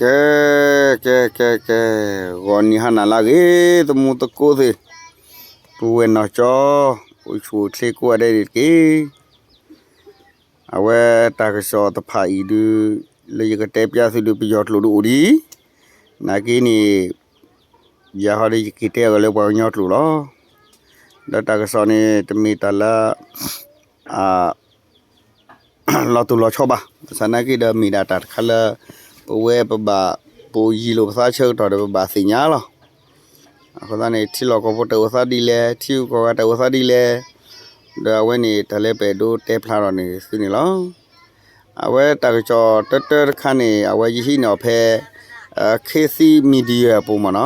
ကဲ, ကဲ, ကဲ, ကဲ, ဂီၤနံၤဟါနၤလၢအဂ့ၤ သမူသကိးသ့ၣ်, ပုၢ်ဝဲၢ်နီၢ်ကၠီ, အိၣ်ဆူၣ်အိၣ်ချ့ကိးဂၤဒဲးန့ၣ်တက့ၢ်. အဝဲတၢ်ကစီၣ်တဖၣ်အံၤဒုး လၢယကတဲပျၢ်သုဒုး ပယီၤကျိာ်ဒုးအိၣ်ဒံး, နာ်က့န့ၣ် ယၤဟီဒုးယက့ၤတဲအီၤလၢပှၤကညီကျိာ်လီၤ. ဒီးတၢ်ကစီၣ်န့ၣ် တမ့ၢ်တၢ်လၢ အ လီၤတိၢ်လီၤဆီဘၣ်. ဘၣ်ဆၣ်နာ်က့ဒီးမ့ၢ်ဒၣ်တၢ်တခါလၢ ပဝဲပဘၣ်ပိာ်ယံၤလိာ်ပသးဆၢကတီၢ်ဒီးပဘၣ်သ့ၣ်ညါလီၤ. အဃိသတးန့ၣ် ထံလီၢ်ကီၢ်ပူၤတၢ်အိၣ်သးဒ်လဲၣ်, ထံဂုၤကီၢ်ဂၤတၢ်အိၣ်သးဒ်လဲၣ်, ဒီးအဝဲန့ၣ်တၢ်လၢပအဲၣ်ဒိးတဲဖျါထီၣ်န့ၣ်သုန့ၣ်လီၤ. အဝဲတၢ်ကစီၣ်တၢတၢတခါန့ၣ် အဝဲယဟံးန့ၢ်အီၤဖဲ Khit Thit Media အပူၤမ့ၢ်နီ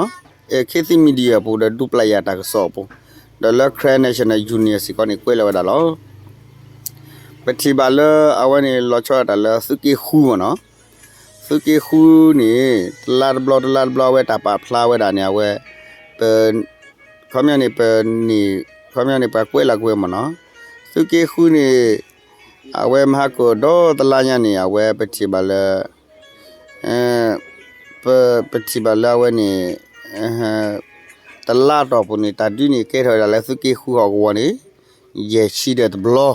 ၤ, Khit Thit Media အပူၤဒီး ဒူပျၢ်ယၤတၢ်ကစီၣ်အပူၤ, ဒီးလၢ Karen National Union စ့ၢ်ကီးန့ၣ် ကွဲးလီၤဝဲဒၣ်လီၤ. ပထံၣ်ဘၣ်လၢအဝဲန့ၣ် လီၤဆီဒၣ်တၢ်လၢသုးက့ဃုမ့ၢ်နီၤ, သုးက့ဃုန့ၣ် တလါတဘျီတလါတဘျီ အဝဲတၢ်ပာ်ဖျါဝဲဒၣ်န့ၣ် အဝဲ ပ ခီပညီန့ၣ် ပန့ၣ် ခီပညီန့ၣ် ပှၤကွဲးလီၤက့ၤဝဲမ့ၢ်နီၤ, သုးက့ဃုန့ၣ် အဝဲမဟါကဒီးတလါညါန့ၣ် အဝဲပထံၣ်ဘၣ်လၢ ပ ပထံၣ်ဘၣ်လၢအဝဲန့ၣ် တလါတီၢ်ပူၤန့ၣ် တၢ်ဒုးန့ၣ်ကဲထီၣ်ဝဲဒၣ်လၢသုးက့ဃုဟီၣ်ကဝီၤန့ၣ် ယဲၢ်ဆံဒီးတဘျီ,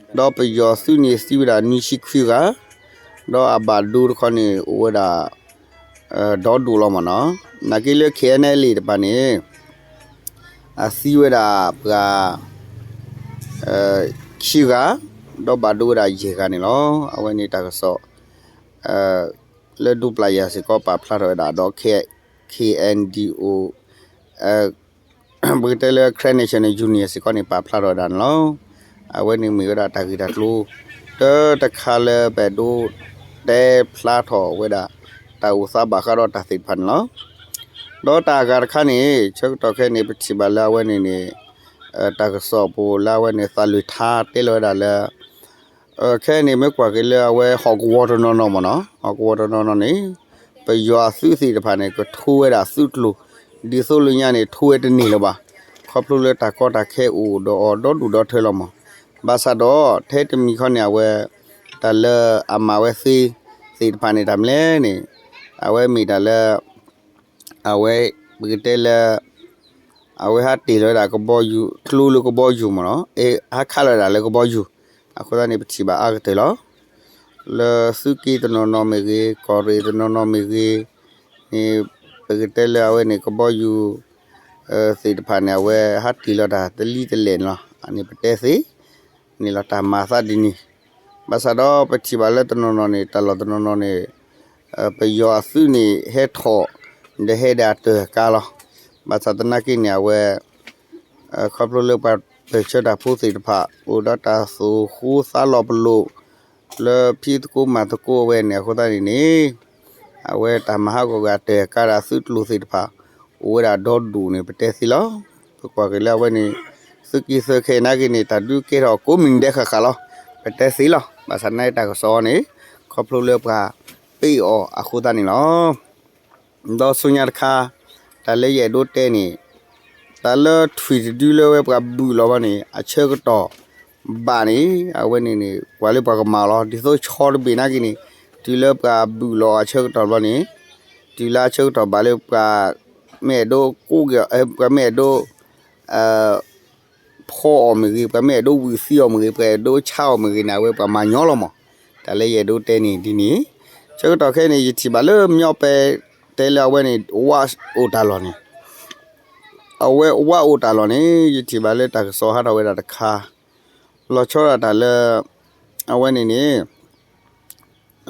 ဒီးပယီၤသုးန့ၣ်သံဝဲဒၣ်နွံဆံခွံဂၤ, ဒီးအဘၣ်ဒိတခီန့ၣ် အိၣ်ဝဲဒၣ် ဒီဒူၣ်လီၤမ့ၢ်နီၤ, နာ်က့လၢ KNLA တဖၣ်န့ၣ် အသံဝဲဒၣ်ပှၤ ခံဂၤ, ဒီးဘၣ်ဒိဝဲဒၣ်ယဲၢ်ဂၤန့ၣ်လီၤ. အဝဲန့ၣ်တၢ်ကစီၣ် လၢဒူပျၢ်ယၤစ့ၢ်ကီးပာ်ဖျါထီၣ်ဝဲဒၣ်ဒီး K- KNDO ပကတဲလၢ Karen National Union စ့ၢ်ကီးန့ၣ် ပာ်ဖျါထီၣ်ဝဲဒၣ်န့ၣ်လီၤ. အဝဲန့ၣ်မ့ၢ်ဝဲဒၣ်တၢ်ဂ့ၢ်တၢ်ကျိၤ တၢတခါလၢပအဲၣ်ဒိး တဲဖျါထီၣ်ဝဲဒၣ် တၢ်အိၣ်သးဘၣ်ဃးဒီးတၢ်သ့ၣ်တဖၣ်န့ၣ်လီၤ. ဒီးတၢ်အဂၤတခါန့ၣ် ဆၢကတီၢ်ခဲအံၤန့ၣ် ပထံၣ်ဘၣ်လၢအဝဲန့ၣ်န့ၣ် တၢ်ကစီၣ်ပူၤလၢအဝဲန့ၣ် သးလုၢ်ထါတဲလီၤဝဲဒၣ်လၢ ခဲအံၤန့ၣ် မ့ၢ်ကွၢ်က့ၤလၢအဝဲဟီၣ်ကဝီၤတနီၤနီၤမ့ၢ်နီၤ, ဟီၣ်ကဝီၤတနီၤနီၤန့ၣ် ပယီၤအသုးသ့ၣ်တဖၣ်န့ၣ် ကထိဝဲဒၣ်သုးကျိၤ ဒ်သိးလၢညါန့ၣ် ထိဝဲတန့ၢ်လၢၤဘၣ်. ခီဖျိလၢတၢ်ကီတၢ်ခဲအိၣ်ဒီးအီၤဒီဒူၣ်ဒီထၢလီၤမး. ဘၣ်ဆၣ်ဒီး ထဲတမံၤခီန့ၣ် အဝဲ တၢ်လၢအမၤဝဲသ့ သ့ၣ်တဖၣ်န့ၣ် တၢ်မနုၤလဲၣ်န့ၣ် အဝဲမ့ၢ်တၢ်လၢ အဝဲ ပကတဲလၢ အဝဲဟးတ့ၢ်လီၤဝဲဒၣ်ကဘီယူၤ ကျိလၢကဘီယူၤမ့ၢ်နီၤ, ဟးခးလီၤဝဲဒၣ်လၢကဘီယူၤ, အဃိသတးန့ၣ် ပထံၣ်ဘၣ်အါကတၢၢ်လီၤ. လၢသုးက့တနီၤနီၤမ့ၢ်ဂ့ၤ, ကီၢ်ရ့ၣ်တနီၤနီၤမ့ၢ်ဂ့ၤန့ၣ် ပကတဲလၢအဝဲန့ၣ် ကဘီယူၤ သ့ၣ်တဖၣ်န့ၣ် အဝဲဟးတ့ၢ်လီၤတၢ်တလံၤတလဲၣ်န့ၣ်လီၤ. အန့ၣ်ပတဲသ့န့ၣ်လီၤ တၢ်မၤသးဒ်န့ၣ်. ဘၣ်ဆၣ်ဒီးပထံၣ်ဘၣ်လၢတနီၤနီၤန့ၣ် တၢ်လီၢ်တနီၤနီၤန့ၣ် ပယီၤအသုးန့ၣ် ဟဲထီၣ် ဒီးဟဲဒၣ်တၢၢ်ကါလီၤ. ဘၣ်ဆၣ်သနာ်က့န့ၣ် အဝဲ ခီဖျိလၢပှၤပၢၢ်ဆၢတၢ်ဖိသ့ၣ်တဖၣ် အိၣ်ဒီးတၢ်သူၣ်ဃိသးလီၤပလိာ် လၢဖံးသကိးမၤသကိးအဝဲန့ၣ် အဃိသတးန့ၣ်န့ၣ် အဝဲတၢ်မၤဟးဂီၤဂၤတၢၢ်ကါဒီးသုးကျိၤသ့ၣ်တဖၣ် အိၣ်ဝဲဒၣ်ဒီဒူၣ်န့ၣ် ပတဲသ့လီၤ. ပကွၢ်က့ၤလၢအဝဲန့ၣ် သုးက့သၢခဲအံၤနာ်က့န့ၣ် တၢ်ဒုးကဲထီၣ်ကိးမုၢ်နံၤဒဲးဃၣ်ဃၣ်လီၤ. ပတဲသ့လီၤ. ဘၣ်ဆၣ်နာ်က့တၢ်ကစီၣ်အံၤန့ၣ် ခီဖျိလၢပှၤပ့ၢ်အီၤအဃိသတးန့ၣ်လီၤ. ဒီးဆူညါတခါ တၢ်လၢယအဲၣ်ဒိးတဲန့ၣ် တၢ်လၢထွံၣ်တဒုလၢဝဲပှၤဘုၣ်လီၤဘၣ်န့ၣ် အဆၢကတီၢ်ဘၣ်န့ၣ် အဝဲန့ၣ်န့ၣ် ကွၢ်လၢပှၤကမၤလီၤ. ဒ်သိးဆီတဘ့ၣ်နာ်က့န့ၣ် တုၤလၢပှၤဘုၣ်လီၤအဆၢကတီၢ်ဘျီန့ၣ် တုၤလၢအဆၢကတီၢ်ဘၣ်လၢပှၤမ့ၢ်အဲၣ်ဒိးကိးက့ၤ ပှၤမ့ၢ်အဲၣ်ဒိး ဖီအီၤမ့ၢ်ဂ့ၤ, ပှၤမ့ၢ်အဲၣ်ဒိးဝံၣ်သံအီၤမ့ၢ်ဂ့ၤ, ပှၤအဲၣ်ဒိးဆါအီၤမ့ၢ်ဂ့ၤန့ၣ် အဝဲပှၤမၤညီလီၤမး. တၢ်လၢယအဲၣ်ဒိးတဲန့ၣ်ဒ်န့ၣ် ဆၢကတီၢ်ခဲအံၤန့ၣ် ယထံၣ်ဘၣ်လၢမညီပဲ တဲလၢအဝဲန့ၣ် ဝၣ်အိၣ်တၢ်လီၢ်န့ၣ် အဝဲဝၣ်အိၣ်တၢ်လီၢ်န့ၣ် ယထံၣ်ဘၣ်လၢတၢ်ကစီၣ်ဟးထီၣ်ဝဲဒၣ်တခါ လီၤဆီဒၣ်တၢ်လၢ အဝဲန့ၣ်န့ၣ်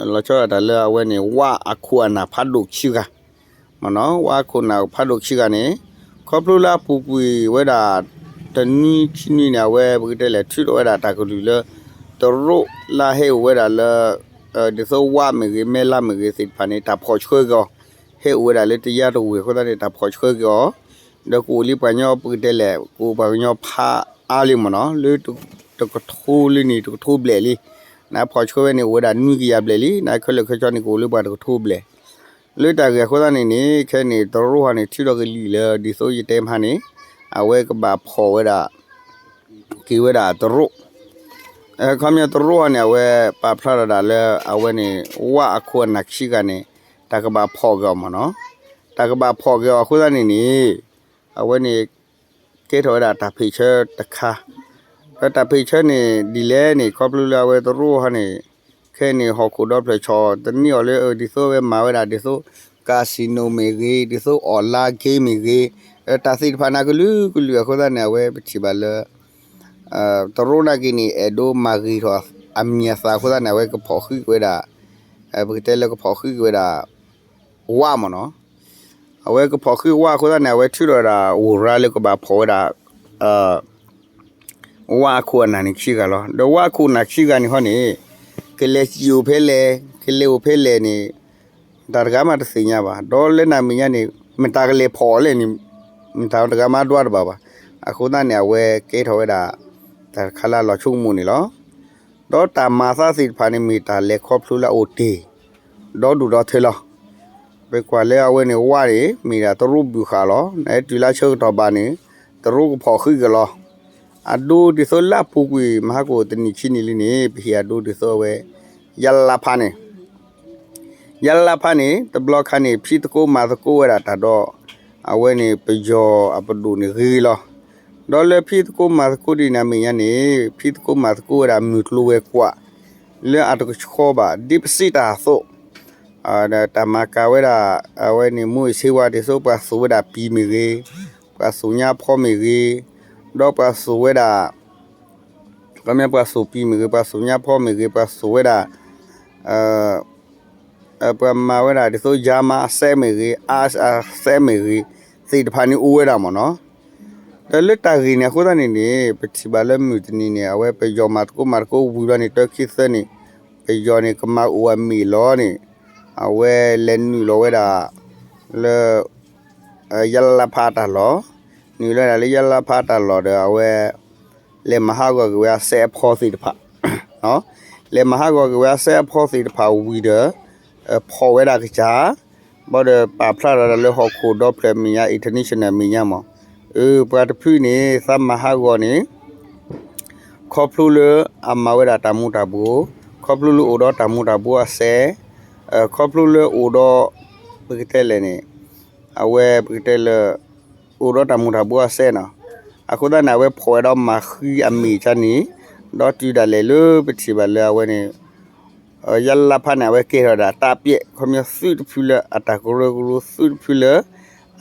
လီၤဆီဒၣ်တၢ်လၢအဝဲန့ၣ် ဝၣ်အခိၣ်အနၢ်ဖးဒိၣ်ခံဂၤ မ့ၢ်နီၤ, ဝၣ်အခိၣ်အနၢ်ဖးဒိၣ်ခံဂၤန့ၣ် ခီဖျိလၢအပူၤကွံာ်ဝဲဒၣ် တနွံခံနွံန့ၣ် အဝဲပကတဲလဲၣ် ထုးထီၣ်ဝဲဒၣ်တၢ်ကလုၢ်လၢ တရူးလၢဟဲအိၣ်ဝဲဒၣ်လၢ ဒ်သိးဝၣ်မ့ၢ်ဂ့ၤ မဲလါမ့ၢ်ဂ့ၤသ့ၣ်တဖၣ်န့ၣ် တၢ်ဖီၣ်ဆှၢက့ၤအီၤ ဟဲအိၣ်ဝဲဒၣ်လၢတယါတဝ့ၢ်အဃိသတးန့ၣ် တၢ်ဖီၣ်ဆှၢက့ၤအီၤ ဒီးကအိၣ်လံပှၤကညီပကတဲလဲၣ် ကအိၣ်ပှၤကညီဖးအါလံမ့ၢ်နီၤ လၢတကထိလၢန့ၣ် တကထိဘျဲၣ်လံ, နဖီၣ်ဆှၢဝဲန့ၣ် အိၣ်ဝဲဒၣ်နွံကယၤဘျဲၣ်လံ, နခဲလၢာ်ခဲဆ့န့ၣ် ကအိၣ်လၢပှၤတကထိဘျဲၣ် လၢတၢ်ဂ့ၢ်အဃိသတးန့ၣ်န့ၣ် ခဲအံၤန့ၣ် တရူးဟီန့ၣ် ထုးထီၣ်က့ၤလံာ်လၢ ဒ်သိးယတဲမဟါန့ၣ် အဝဲကဘၣ်ဖီၣ်ဝဲဒၣ် က့ၤဝဲဒၣ်တရူး ခီပညီတရူးဟီန့ၣ် အဝဲပာ်ဖျါထီၣ်ဒၣ်လၢ အဝဲန့ၣ် ဝၣ်အခိၣ်အနၢ်ခံဂၤန့ၣ် တၢ်ကဘၣ်ဖီၣ်က့ၤအီၤမ့ၢ်နီၤ, တၢ်ကဘၣ်ဖီၣ်က့ၤအီၤအဃိသတးန့ၣ်န့ၣ် အဝဲန့ၣ် ကဲထီၣ်ဝဲဒၣ်တၢ်ဖံးဆၢတခါ, ဒီးတၢ်ဖံးဆၢန့ၣ် ဒ်လဲၣ်န့ၣ် ခီဖျိလၢအဝဲတရူးဟီန့ၣ် ခဲအံၤန့ၣ် ဟီၣ်ခိၣ်ဒီဖျၢၣ်ဆီၣ်တန့ၢ်အီၤလၢ ဒ်သိးအဝဲမၤဝဲဒၣ် ဒ်သိး casino မ့ၢ်ဂ့ၤ, ဒ်သိး online game မ့ၢ်ဂ့ၤ, တၢ်သ့ၣ်တဖၣ်န့ၣ်ကလုာ်ကလုာ်အဃိသတးန့ၣ် အဝဲပထံၣ်ဘၣ်လၢ တရူးနာ်က့န့ၣ် အဲၣ်ဒိးမၤဂ့ၤထီၣ်အမံၤအသၣ်အဃိသတးန့ၣ် အဝဲကဖီၣ်ဃံးက့ၤဝဲဒၣ်, ပကတဲလၢကဖီၣ်ဃံးက့ၤဝဲဒၣ် ဝၣ်မ့ၢ်နီၤ, အဝဲကဖီၣ်ဃံးဝၣ်အဃိသတးန့ၣ် အဝဲထုးထီၣ်ဝဲဒၣ် ဝိၤရါလၢကဘၣ်ဖီၣ်ဝဲဒၣ် ဝၣ်အခိၣ်အနၢ်န့ၣ်ခံဂၤလီၤ. ဒီးဝၣ်အခိၣ်အနၢ်ခံဂၤန့ၣ်ဟီန့ၣ် ကလဲၤစံၣ်အိၣ်ဖဲလဲၣ် ကလဲၤအိၣ်ဖဲလဲၣ်န့ၣ် တၢ်တဂၤမးတသ့ၣ်ညါဘၣ်. ဒီးလၢနမဲာ်ညါန့ၣ် မတၤကလဲၤဖီၣ်အီၤလဲၣ်န့ၣ် မတၤတဂၤမးဒွးတဘၣ်ဘၣ်. အဃိသတးန့ၣ် အဝဲကဲထီၣ်ဝဲဒၣ် တၢ်တခါလၢအလီၤဆိကမိၣ်န့ၣ်လီၤ. ဒီးတၢ်မၤသးသ့ၣ်တဖၣ်န့ၣ် မ့ၢ်တၢ်လဲၤခီဖျိလၢအအိၣ်တ့ၢ် ဒီဒူၣ်ဒီထၢလီၤ. ပကွၢ်လၢအဝဲန့ၣ်ဝၣ်န့ၣ် မ့ၢ်ဒၣ်တရူးဘုၣ်ဃာ်လီၤ. နတုၤလၢဆၢကတီၢ်ဘၣ်န့ၣ် တရူးကဖီၣ်ဃံးက့ၤလီၤ. အဒိဒ်သိးလၢအပူၤကွံာ် မဟါကအိၣ်တနံၣ်ခံနံၣ်လံန့ၣ် ပဟ့ၣ်အဒိဒ်သိးအဝဲ ယါလါဖးန့ၣ် ယါလါဖးန့ၣ် တဘျီခါန့ၣ် ဖံးသကိးမၤသကိးဝဲဒၣ်တၢ်ဒီး အဝဲန့ၣ်ပယီၤအပဒိၣ်န့ၣ်ဂ့ၤလီၤ. ဒီးလၢဖံးသကိးမၤသကိးဒ်န့ၣ်အမဲာ်ညါန့ၣ် ဖံးသကိးမၤသကိးဝဲဒၣ်မုၢ်ကျိၤဝဲၤကွာ် လၢအတကဆှီဘၣ် ဒ်ပစံးတၢ်အသိး တၢ်မၤကၤဝဲဒၣ် အဝဲန့ၣ်မူးယစ်ဆေးဝါး ဒ်သိးပှၤသူၣ်ဝဲဒၣ်ပံၤမ့ၢ်ဂ့ၤ, ပှၤသူၣ်ညါဖီမ့ၢ်ဂ့ၤ, ဒီးပှၤသူၣ်ဝဲဒၣ် ပှၤသူၣ်ပံၤမ့ၢ်ဂ့ၤ, ပှၤသူၣ်ညါဖီမ့ၢ်ဂ့ၤ, ပှၤသူၣ်ဝဲဒၣ် ပှၤမၤဝဲဒၣ်ဒ်သိး ယါမါအစဲးမ့ၢ်ဂ့ၤ, အါအစဲးမ့ၢ်ဂ့ၤ သ့ၣ်တဖၣ်န့ၣ်အိၣ်ဝဲဒၣ်မ့ၢ်နီၤ. ဒီးလၢတၢ်ဂ့ၢ်န့ၣ်အဃိသတးန့ၣ်န့ၣ် ပထံၣ်ဘၣ်လၢမုၢ်တနံၤန့ၣ် အဝဲပယီၤမၤသကိးမၤသကိးဝံၤဘျီန့ၣ် တၢခံသၢန့ၣ် ပယီၤန့ၣ် ကမၤအိၣ်အမ့ၢ်လီၤန့ၣ် အဝဲလဲၤနုာ်လီၤဝဲဒၣ် လၢ ယါလါဖးအတၢ်လီၢ်, နုာ်လီၤဝဲဒၣ်လၢယါလါဖးအတၢ်လီၢ်ဒီး အဝဲ လဲၤမၤဟးဂီၤက့ၤဝဲအစဲးအဖီသ့ၣ်တဖၣ်, လဲၤမၤဟးဂီၤက့ၤဝဲအစဲးအဖီသ့ၣ်တဖၣ်ဝံၤဒီး ဖီၣ်ဝဲဒၣ်ကစၢ် ဘၣ်ဒီးပာ်ဖျါထီၣ်ဒၣ်လၢဟီၣ်ခိၣ်ဒီဖျၢၣ်အမဲာ်ညါ international အမဲာ်ညါမး, အၢ ပှၤတဖုန့ၣ် သးမၤဟးဂီၤန့ၣ် ခီဖျိလၢအမၤဝဲဒၣ်တၢ်မူၤတၢ်ဘှီး, ခီဖျိလၢအိၣ်ဒီးတၢ်မူၤတၢ်ဘှီးအစဲး, ခီဖျိလၢအိၣ်ဒီး ပကတဲလဲၣ်န့ၣ် အဝဲပကတဲလၢ အိၣ်ဒီးတၢ်မူၤတၢ်ဘှီးအစဲးနီၤ, အဃိသတးန့ၣ် အဝဲဖီၣ်ဝဲဒီးမၤဃံးအမ့ၢ်ကန့ၣ်, ဒီးတုၤဒၣ်လဲာ်လၢပထံၣ်ဘၣ်လၢအဝဲန့ၣ် ယါလါဖးန့ၣ် အဝဲကဲထီၣ်ဒၣ်တၢ်ပျဲၢ် ခီပညီသုးတဖုလၢအတၢ်ကရၢကရိ သုးတဖုလၢ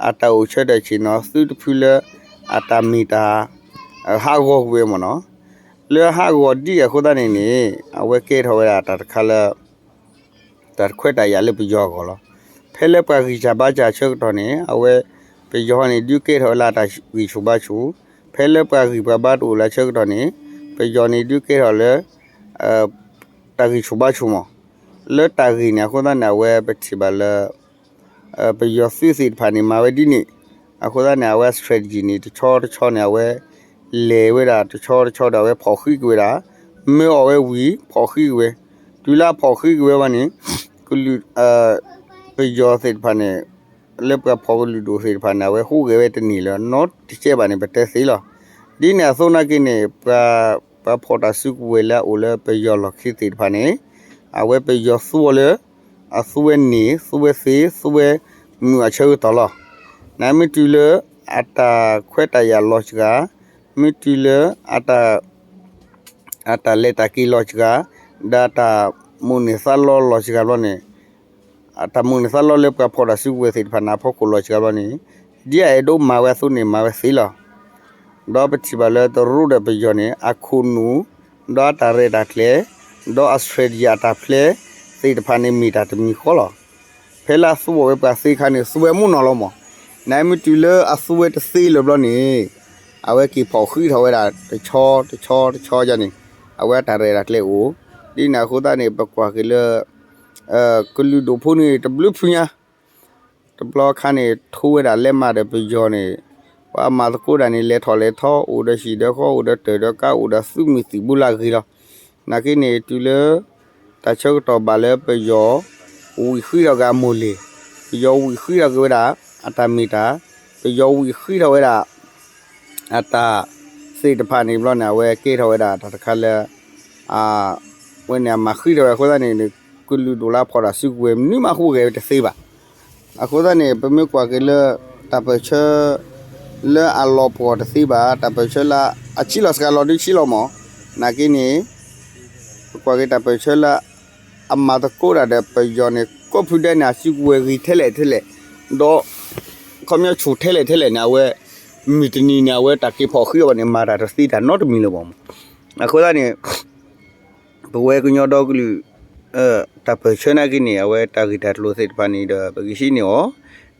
အတၢ်အိၣ်ဆၢတၢ်ဆ့ၣ်နီၤ သုးတဖုလၢ အတၢ်မ့ၢ်တၢ် ဟးဂီၤကွံာ်ဝဲမ့ၢ်နီၤ, လၢဟးဂီၤဒ်အဃိသတးန့ၣ်န့ၣ် အဝဲကဲထီၣ်ဝဲဒၣ်တၢ်တခါလၢ တၢ်တခွဲးတၢ်ယာ်လၢပယီၤအဂီၢ်လီၤ. ဖဲလၢပှၤဂံၢ်စၢ်ဘါစၢ်ဆၢကတီၢ်န့ၣ် အဝဲ ပယီၤန့ၣ်ဒုးကဲထီၣ်ဝဲလၢအတၢ်ဂံၢ်ဆူၣ်ဘါဆူၣ်, ဖဲလၢပှၤဂံၢ်ပှၤဘါတအိၣ်လၢဆၢကတီၢ်န့ၣ် ပယီၤန့ၣ်ဒုးကဲထီၣ်လၢ တၢ်ဂံၢ်ဆူၣ်ဘါဆူၣ်မး, လၢတၢ်ဂ့ၢ်န့ၣ်အဃိသတးန့ၣ် အဝဲပထံၣ်ဘၣ်လၢ ပယီၤသုးသ့ၣ်တဖၣ်န့ၣ် မၤဝဲဒ်န့ၣ်, အဃိသတးန့ၣ် အဝဲ strategy န့ၣ် တဆီတဆီန့ၣ် အဝဲ လဲၤဝဲဒၣ်တဆီတဆီဒီး အဝဲဖီၣ်ဃံးက့ၤဝဲဒၣ်, မၢအီၣ်ဝဲဝံၤ ဖီၣ်ဃံးက့ၤဝဲ, တုၤလၢအဖီၣ်ဃံးက့ၤဝဲဘၣ်န့ၣ် ကလုာ် ပယီၤသ့ၣ်တဖၣ်န့ၣ် လၢပှၤဖီၣ်ကလုာ်ဒိၣ်သ့ၣ်တဖၣ်န့ၣ် အဝဲဟူးဂဲၤဝဲတန့ၢ်လၢၤ နီတစဲးဘၣ်န့ၣ် ပတဲသ့လီၤ. ဒ်န့ၣ်အသိးနာ်က့န့ၣ် ပှၤ ပှၤဖီၣ်တၢ်စုကဝဲၤလၢအအိၣ်လၢပယီၤလီၢ်ခံသ့ၣ်တဖၣ်န့ၣ် အဝဲပယီၤသူအီၤလၢ အသူဝဲန့ၣ် သူဝဲသ့ သူဝဲမုာ်အဆၢကတီၢ်လီၤ. နမ့ၢ်တုၤလၢ အတၢ်ခွဲးတၢ်ယာ်လီၤစှၤ, မ့ၢ်တုၤလၢ အတၢ်လဲၤတၢ်က့ၤလီၤစှၤ, ဒီးအတၢ်မိၣ်န့ၢ်သးလီလီၤစှၤဘျီန့ၣ် အတၢ်မိၣ်န့ၢ်သးလီလၢပှၤဖီၣ်တၢ်စုကဝဲၤသ့ၣ်တဖၣ်န့ၣ် အဖီခိၣ်လီၤစှၤဘျီန့ၣ် ဒ်အအဲၣ်ဒိးမၤဝဲအသိးန့ၣ် မၤဝဲသ့လီၤ. ဒီးပထံၣ်ဘၣ်လၢတရူးဒီးပယီၤန့ၣ် အခိၣ်နူာ် ဒီးအတၢ်ရဲၣ်တၢ်ကျဲၤ ဒီးအ strategy အတၢ်ဖျဲးသ့ၣ်တဖၣ်န့ၣ် မ့ၢ်တၢ်တမံၤဃီလီၤ. ဖဲလၢအသူအီၤဝဲပှၤသ့အခါန့ၣ် သူဝဲမုၢ်နီၢ်လီၤမး. နမ့ၢ်တုၤလၢအသူဝဲတသ့လၢၤဘျီန့ၣ် အဝဲက့ၤဖီၣ်ဃံးထီၣ်ဝဲဒၣ်တဆီတဆီတဆီယါန့ၣ် အဝဲအတၢ်ရဲၣ်တၢ်ကျဲၤအိၣ်. ဒ်န့ၣ်အဃိသတးန့ၣ် ပကွၢ်က့ၤလၢ ကလုာ်ဒိၣ်ဖိန့ၣ်တဘျုးဖုညါ တဘျီခါန့ၣ် ထိဝဲဒၣ်လဲးမးဒီးပယီၤန့ၣ် ပှၤမၤသကိးတၢ်န့ၣ် လဲၤထီၣ်လဲၤထီ အိၣ်ဒီးဟံၣ်ဒီးဃီ အိၣ်ဒီးတၢ်ဒီးကါ အိၣ်ဒီးသုးမုၢ်သံၣ်ဘိလၢအဂ့ၤလီၤ. နာ်က့န့ၣ် တုၤလၢ တၢ်ဆၢကတီၢ်ဘၣ်လၢပယီၤ ဝံၣ်ဃံးထီၣ်က့ၤအမိၢ်လ့ၢ်, ပယီၤဝံၣ်ဃံးထီၣ်က့ၤဝဲဒၣ် အတၢ်မ့ၢ်တၢ်, ပယီၤဝံၣ်ဃံးထီၣ်ဝဲဒၣ် အတၢ်သ့ၣ်တဖၣ်န့ၣ်ဘျီန့ၣ် အဝဲကဲထီၣ်ဝဲဒၣ်တၢ်တခါလၢ အဝဲန့ၣ်အမၤဃံးထီၣ်ဝဲအဃိသတးန့ၣ် ကလုာ်ဒိၣ်လၢဖီၣ်တၢ်စုကဝဲၤ မနုၤမးဃူဂဲၤဝဲတသ့ဘၣ်. အဃိသတးန့ၣ် ပမ့ၢ်ကွၢ်က့ၤလၢ တၢ်ပၢၢ်ဆၢ လၢအလီၤပှီၢ်တသ့ဘၣ်, တၢ်ပၢၢ်ဆၢလၢ အဆံးလီၤစှၤလီၤဒုးဆံးလီၤမး, နာ်က့န့ၣ် ပကွၢ်က့ၤတၢ်ပၢၢ်ဆၢလၢ အမၤသကိးတၢ်ဒီးပယီၤန့ၣ် ကိးဖုဒဲန့ၣ် အစုကဝဲၤဂ့ၤထဲလဲၣ်ထဲလဲၣ်, ဒီး ခီပညီဆူၣ်ထဲလဲၣ်ထဲလဲၣ်န့ၣ် အဝဲ မုၢ်တနံၤန့ၣ် အဝဲတၢ်က့ၤဖီၣ်ဃံအီၤဘၣ်န့ၣ် မၤတၢ်တသ့တၢ်နီတမံၤလၢၤဘၣ်မး. အဃိသတးန့ၣ် ပဝဲကညီဒီကလုာ် တၢ်ပၢၢ်ဆၢနာ်က့န့ၣ် အဝဲတၢ်ဂ့ၢ်တၢ်ကျိၤသ့ၣ်တဖၣ်န့ၣ်ဒီး ပကဟံးန့ၢ်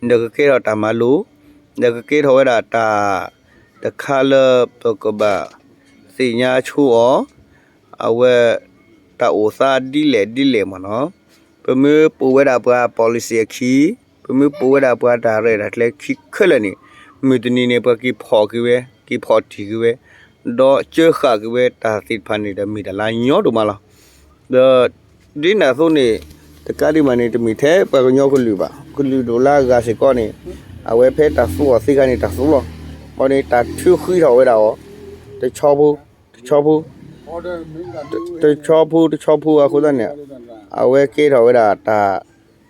အီၤ, ဒီးကကဲထီၣ်တၢ်မၤလိ, ဒီးကကဲထီၣ်ဝဲဒၣ်တၢ်တခါလၢပကဘၣ် သ့ၣ်ညါဆိအီၤ, အဝဲ တၢ်အိၣ်သးဒ်လဲၣ်ဒ်လဲၣ်မးနီၤ. ပမ့ၢ်ပိာ်ဝဲဒၣ်ပှၤ policy အခံ, ပမ့ၢ်ပိာ်ဝဲဒၣ်ပှၤတၢ်ရဲၣ်တၢ်ကျဲၤခံခဲလၢာ်န့ၣ် မုၢ်တနံၤန့ၣ် ပှၤက့ၤဖီၣ်က့ၤဝဲ, က့ၤဖီၣ်တံၢ်က့ၤဝဲ, ဒီးကၢဃာ်က့ၤဝဲတၢ်သ့ၣ်တဖၣ်န့ၣ်ဒီး မ့ၢ်တၢ်လၢအညီဒိၣ်မးလီၤ. ဒီး ဒ်န့ၣ်အသိးန့ၣ် တကးဒံးဘၣ်န့ၣ် တမ့ၢ်ထဲပှၤကညီကလုာ်ဘၣ်, ကလုာ်ဒိၣ်လၢအဂၤစ့ၢ်ကီးန့ၣ် အဝဲဖဲတၢ်သူအီၤသ့ခါန့ၣ် တၢ်သူလီၤ. အဃိန့ၣ် တၢ်ထုးဃံထီၣ်ဝဲဒၣ်အီၤ တဆီဖိ တဆီဖိ တဆီဖိ တဆီဖိအဃိသတးန့ၣ် အဝဲကဲထီၣ်ဝဲဒၣ်တၢ်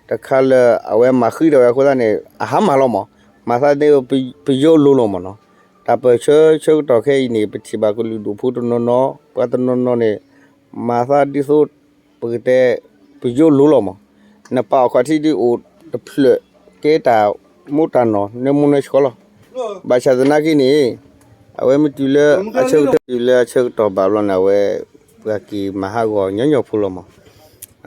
တခါလၢ အဝဲမၤဃံထီၣ်ဝဲအဃိသတးန့ၣ် အဟါမၢ်လီၤမး, မၤသးဒ်သိးပယိၣ်လိၤလီၤမးနီၤ. တၢ်ပၢၢ်ဆၢဆၢကတီၢ်ခဲအံၤန့ၣ် ပထံၣ်ဘၣ်ကလုာ်ဒူၣ်ဖိတနီၤနီၤ ပှၤတနီၤနီၤန့ၣ် မၤသးဒ်သိး ပကတဲ ပယိၣ်လိၤလီၤမး, နပာ်အီၤခီၣ်ထံးဒ်အိၣ်တဖျၢၣ် ကဲတၢ်မိၢ်တၢ်နီၢ် နၢမူနၢဆှီလီၤ. ဘၣ်ဆၣ်သနာ်က့န့ၣ် အဝဲမ့ၢ်တုၤလၢအဆၢကတီၢ် တုၤလၢအဆၢကတီၢ်ဘၣ်ဘျီန့ၣ် အဝဲ ပှၤက့ၤမၤဟးဂီၤညီညီဖိလီၤမး.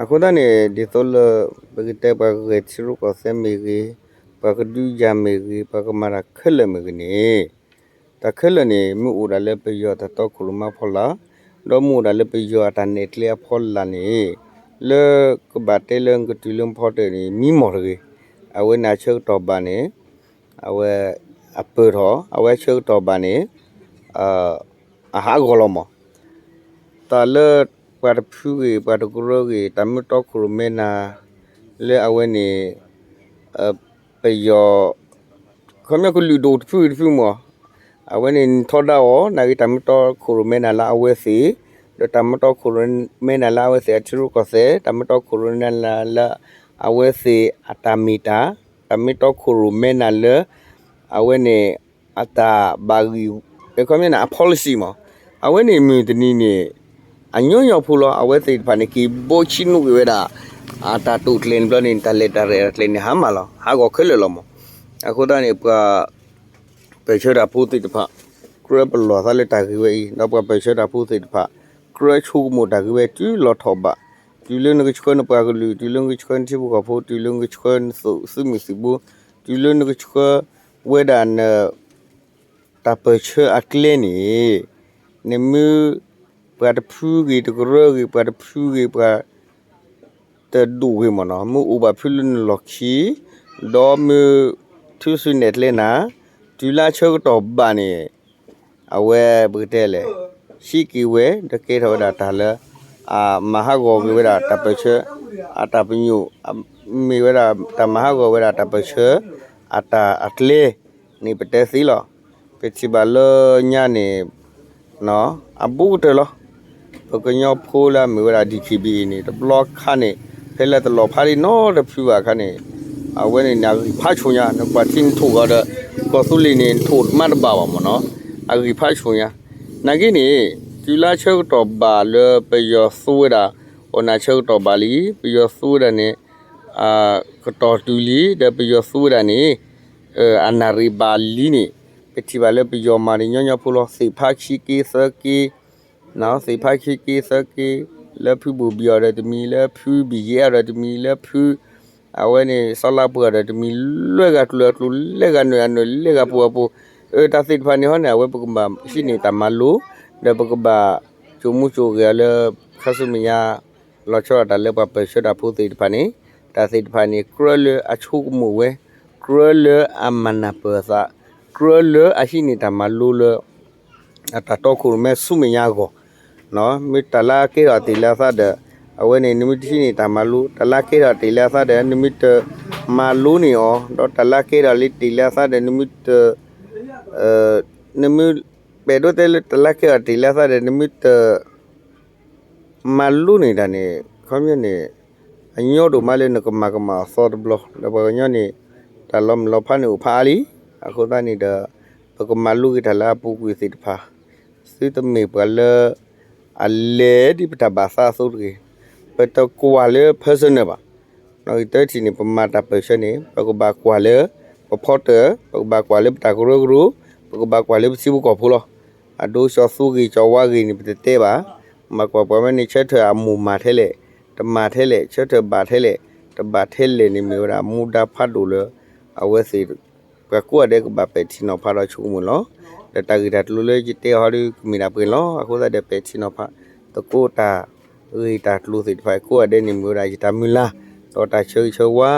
အဃိသတးန့ၣ် ဒ်သိးလၢ ပကတဲပှၤဂဲၤထံရူၢ်ကီၢ်သဲမ့ၢ်ဂ့ၤ, ပှၤကဒုးယၤမ့ၢ်ဂ့ၤ, ပှၤကမၤတၢ်ခဲလၢာ်မ့ၢ်ဂ့ၤန့ၣ် တၢ်ခဲလၢာ်န့ၣ် မ့ၢ်အိၣ်ဒၣ်လၢပယီၤတၢ်တီခိၣ်ရိၣ်မဲအဖီလာ်, ဒီးမ့ၢ်အိၣ်ဒၣ်လၢပယီၤအတၢ်နဲၣ်ကျဲအဖီလာ်န့ၣ် လၢကဘၣ်တဲလၢကတုၤလၢမုၢ်ဖီတၢၣ်န့ၣ် မံမီၢ်တဂ့ၤ. အဝဲန့ၣ်အဆၢကတီၢ်ဘၣ်န့ၣ် အဝဲအပၢၢ်ထီၣ်, အဝဲအဆၢကတီၢ်ဘၣ်န့ၣ် အဟးဂီၤလီၤမး. တၢ်လၢပှၤတဖုဂ့ၤ ပှၤတကရၢဂ့ၤ တၢ်မ့ၢ်တီခိၣ်ရိၣ်မဲနၤ လၢအဝဲန့ၣ် ပယီၤ ခီပညီကလုာ်ဒိၣ်တဖုဂ့ၤတဖုမး အဝဲန့ၣ်နထီဒါအီၤ နာ်က့တၢ်မ့ၢ်တီခိၣ်ရိၣ်မဲနၤလၢအဝဲသ့ၣ်, ဒီးတၢ်မ့ၢ်တီခိၣ်ရိၣ်မဲနၤလၢအဝဲသ့ၣ်အထံရူၢ်ကီၢ်သဲး, တၢ်မ့ၢ်တီခိၣ်ရိၣ်မဲနၤလၢအဝဲသ့ၣ်အတၢ်မ့ၢ်တၢ်, တၢ်မ့ၢ်တီခိၣ်ရိၣ်မဲနၤလၢ အဝဲန့ၣ် အတၢ်ဘၣ်ဂံၢ် အခီပညီန့ၣ် အ policy မး, အဝဲန့ၣ်မုၢ်တနံၤန့ၣ် အညီညီဖိလီၤ. အဝဲသ့ၣ်တဖၣ်န့ၣ် က့ၤဘိးဆံးနူာ်က့ၤဝဲဒၣ် အတၢ်တိာ်ကျဲၤန့ၣ်ဘျီန့ၣ် တၢ်လဲၤတၢ်ရဲၣ်တၢ်ကျဲၤန့ၣ် ဟါမၢ်လီၤ, ဟးဂီၤခဲလၢာ်လီၤမး. အဃိသတးန့ၣ် ပှၤ ပၢၢ်ဆၢတၢ်ဖိသ့ၣ်တဖၣ် ကြၢးပလီၢ်သးလၢတၢ်ဂ့ၢ်ဝဲအံၤ, ဒီးပှၤပၢၢ်ဆၢတၢ်ဖိသ့ၣ်တဖၣ် ကြၢးဆိကမိၣ်တၢ်ဂ့ၢ်ဝဲတုၤလီၤထီၣ်ဘး, တုၤလၢနကဆှၢနပှၤကလုာ်, တုၤလၢနကဆှၢနထံဖိကီၢ်ဖိ, တုၤလၢနကဆှၢနသုးမုၢ်သံၣ်ဘိ, တုၤလၢနကဆှၢဝဲဒၣ်န တၢ်ပၢၢ်ဆၢအကျဲန့ၣ် နမ့ၢ် ပှၤတဖုဂ့ၤတကရၢဂ့ၤ ပှၤတဖုဂ့ၤ ပှၤ တဒူၣ်ဂ့ၤမ့ၢ်နီၤ, မ့ၢ်အိၣ်ဘၣ်ဖုလၢနလီၢ်ခံ, ဒီးမ့ၢ်ထုးစုနဲၣ်ကျဲနၤ, တုၤလၢအဆၢကတီၢ်ဘၣ်န့ၣ် အဝဲပကတဲလဲၣ်, ဟံးက့ၤဝဲ ဒီးကဲထီၣ်ဝဲဒၣ်တၢ်လၢ အမၤဟးဂီၤက့ၤဝဲဒၣ်တၢ်ပၢၢ်ဆၢ အတၢ်ပညိၣ်, မ့ၢ်ဝဲဒၣ်တၢ်မၤဟးဂီၤဝဲဒၣ်တၢ်ပၢၢ်ဆၢ အတၢ်အကျဲန့ၣ် ပတဲသ့လီၤ. ပထံၣ်ဘၣ်လၢညါန့ၣ် အဘူးကတၢၢ်လီၤ. ပကညီဖိလၢအမ့ၢ်ဝဲဒၣ် DKBA န့ၣ် တဘျီခါန့ၣ် ဖဲလၢတလီၤဖးဒံးနီတဖုဘၣ်အခါန့ၣ် အဝဲန့ၣ်န့ၣ် အဂံၢ်ဖးဆူၣ်ညါ, နကွၢ်ထံနထိၣ်ဂီၤဒီး ကီၢ်သူလ့ၤန့ၣ် နထိၣ်မးတဘၣ်ဘၣ်မ့ၢ်နီၤ, အဂံၢ်ဖးဆူၣ်ညါ. နာ်က့န့ၣ် တုၤလၢအဆၢကတီၢ်ဘၣ်လၢပယီၤသူဝဲဒၣ်, အိၣ်နၤဆၢကတီၢ်ဘၣ်လံ, ပယီၤသူဝဲဒၣ်န့ၣ် ကတီၢ်တုၤလံ, ဒီးပယီၤသူဝဲဒၣ်န့ၣ် အနၣ်ရံၣ်ဘၣ်လံန့ၣ် ပထံၣ်ဘၣ်လၢပယီၤမၤန့ၣ်ညီညီဖိလီၤ. သ့ၣ်ဖးခံက့သၢက့, သ့ၣ်ဖးခံက့သၢက့, လၢဖုဘိၣ်ဘံၣ်အီၤဒီးတမံၤ, လၢဖုဘံၣ်ယဲအီၤဒီးတမံၤ, လၢဖု အဝဲန့ၣ် စီၤလါပှဲၤအီၤဒီးတမံၤ, လၢဂၤကျိၤအကျိၤ, လၢဂၤနၢၤအနၢၤ, လၢဂၤပူၤအပူၤ, အတၢ်သ့ၣ်တဖၣ်န့ၣ်ဟီန့ၣ် အဝဲပကဘၣ်ဟံးန့ၢ်တၢ်မၤလိ, ဒီးပကဘၣ် ကိၣ်မူကိၣ်ဂဲၤအီၤလၢ ခါဆူမဲာ်ညါ လီၤဆီဒၣ်တၢ်လၢပှၤပၢၢ်ဆၢတၢ်ဖိသ့ၣ်တဖၣ်န့ၣ်, တၢ်သ့ၣ်တဖၣ်န့ၣ် ကြၢးလၢအဆိကမိၣ်ဝဲ, ကြၢးလၢအမၤနၢ်ပၢၢ်အသး, ကြၢးလၢအဟံးန့ၢ်တၢ်မၤလိလၢ အတၢ်တီခိၣ်ရိၣ်မဲဆူမဲာ်ညါအဂီၢ်, မ့ၢ်တၢ်လၢအကဲထီၣ်တ့ၢ်လၢအသးဒီး အဝဲန့ၣ် နမ့ၢ်တဟံးန့ၢ်တၢ်မၤလိ, တၢ်လၢအကဲထီၣ်တ့ၢ်လၢအသးဒီး နမ့ၢ်တမၤလိန့ၢ်အီၤ, ဒီးတၢ်လၢအကဲထီၣ်လၢတ့ၢ်လၢအသးဒီး နမ့ၢ်တ နမ့ၢ် ပအဲၣ်ဒိးတဲလၢတၢ်လၢအကဲထီၣ်တ့ၢ်လၢအသးဒီး နမ့ၢ်တ မၤလိန့ၢ်တၢ်န့ၣ် ခီပညီန့ၣ် အညီဒိၣ်မးလၢနကမၤကမၣ်အီၤသီတဘျီ ဒီးပှၤကညီန့ၣ် တၢ်လီၤမုၢ်လီၤဖးန့ၣ်အိၣ်ဖးအါလံ. အဃိသတးန့ၣ်ဒီး ပကမၤလိက့ၤတၢ်လၢအပူၤကွံာ်သ့ၣ်တဖၣ် သုတမ့ၢ်ပှၤလၢ အလဲၤဒ်ပတၢ်ဘၣ်သးအသိးတဂ့ၤ. ပတကွၢ်လၢ personal ဘၣ်. နီၣ်ဂံၢ်တၢထံၣ်န့ၣ် ပမၤတၢ်ပၢၢ်ဆၢန့ၣ် ပကဘၣ်ကွၢ်လၢ ပဖီတၢၣ်, ပကဘၣ်ကွၢ်လၢပတၢ်ကရၢကရိ, ပကဘၣ်ကွၢ်လၢပထံဖိကီၢ်ဖိလီၤ. အဒိ ကၠီၤသူဂ့ၤ ကၠီၤဝါဂ့ၤန့ၣ် ပတတဲဘၣ်. မၤကွၢ်ပှၤမ့ၢ်န့ၣ် ဆၢထၢၣ်အမိၢ်မၤထဲလဲၣ်, တမၤထဲလဲၣ်, ဆၢထၢၣ်ဘၣ်ထဲလဲၣ်, တဘၣ်ထဲလဲၣ်န့ၣ် မ့ၢ်ဝဲဒၣ်မူဒါဖးဒိၣ်လၢ အဝဲသ့ၣ် ပှၤကိးဂၤဒဲးကဘၣ်ပဲာ်ထံနီၤဖးဒီးဆိကမိၣ်လီၤ. ဒီးတၢ်ဂ့ၢ်တၢ်ကျိၤလၢယတဲအီၤဟီဒီး ကမ့ၢ်ဒၣ်ပှဲၤလီၤ. အဃိသတးဒီးပဲာ်ထံနီၤဖး သကိးတၢ်ဂ့ၢ်တၢ်ကျိၤသ့ၣ်တဖၣ် ကိးဂၤဒဲးန့ၣ် မ့ၢ်ဝဲဒၣ်ယတၢ်မုၢ်လၢ် ဒီးတၢ်ဆၢဂ့ၤဆၢဝါ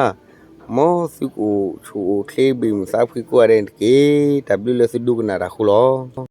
မ်သုကအိၣ်ဆူၣ်အိၣ်ချ့ဘၣ်မုာ်သးဖှံကိးဂၤဒဲးန့ၣ်တက့ၢ်. တၢ်ဘျုးလၢသုဒိကနၣ်တၢ်အဃိလီၤ.